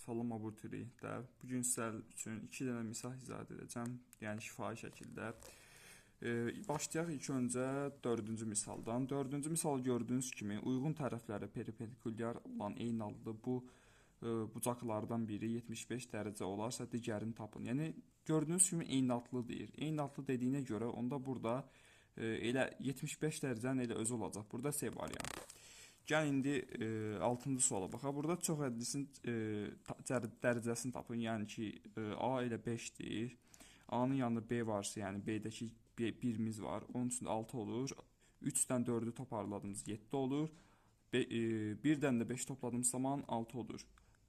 Salam abituriyentlər. Bu gün sizlər üçün 2 dənə misal izah edəcəm, yəni şifahi şəkildə. Başlayaq ilk öncə 4-cü misaldan. 4-cü misal gördüyünüz kimi uyğun tərəfləri perpendikulyar olan eyni adlı bu bucaqlardan biri 75 dərəcə olarsa digərini tapın. Yəni gördüyünüz kimi eyni adlı deyir. Eyni adlı dediyinə görə onda burada elə 75 dərəcənin elə özü olacaq. Burada C variantı. Gəlin indi 6-cı suala baxaq. Burada çox ədlisinin dərəcəsini tapın. Yəni ki, A elə 5-dir. A-nın yanında B varsa, yəni B-dəki 1-imiz var. Onun üçün də 6 olur. 3-dən 4-ü toparladığımız 7 olur. 1-dən də 5 topladığımız zaman 6 olur.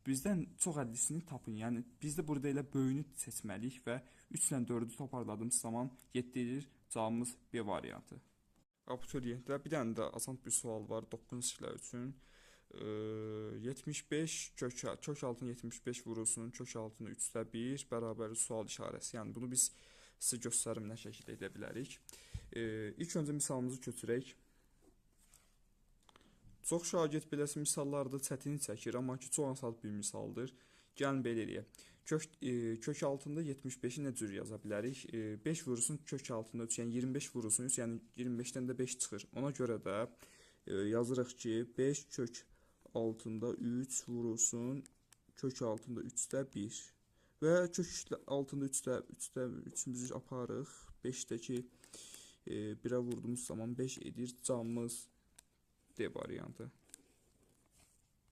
Bizdən çox ədlisini tapın. Yəni biz də burada elə böyüyünü seçməliyik və 3 ilə 4-ü toparladığımız zaman 7 edir. Cavabımız B variantı. Abituriyentlər, bir dənə də asan bir sual var 9-cu siniflər üçün. 75 kök altını 75 vurulsun, kök altını 3-də 1 bərabər sual işarəsi. Yəni bunu biz sizə göstərim nə şəkildə edə bilərik. İlk öncə misalımızı köçürək. Çox şagird beləsi misallarda çətinlik çəkir, amma ki çox asan bir misaldır. Gəlin belə eləyək. Kök altında 75-i nə cür yaza bilərik? 5 vurulsun kök altında 3, yəni 25 vurulsun 3, yəni 25-dən də 5 çıxır. Ona görə də yazırıq ki, 5 kök altında 3 vurulsun kök altında 3-də 1. Və kök altında 3-də 3-ümüzü aparırıq. 5-dəki 1-ə vurduğumuz zaman 5 edir. Cavabımız D variantı.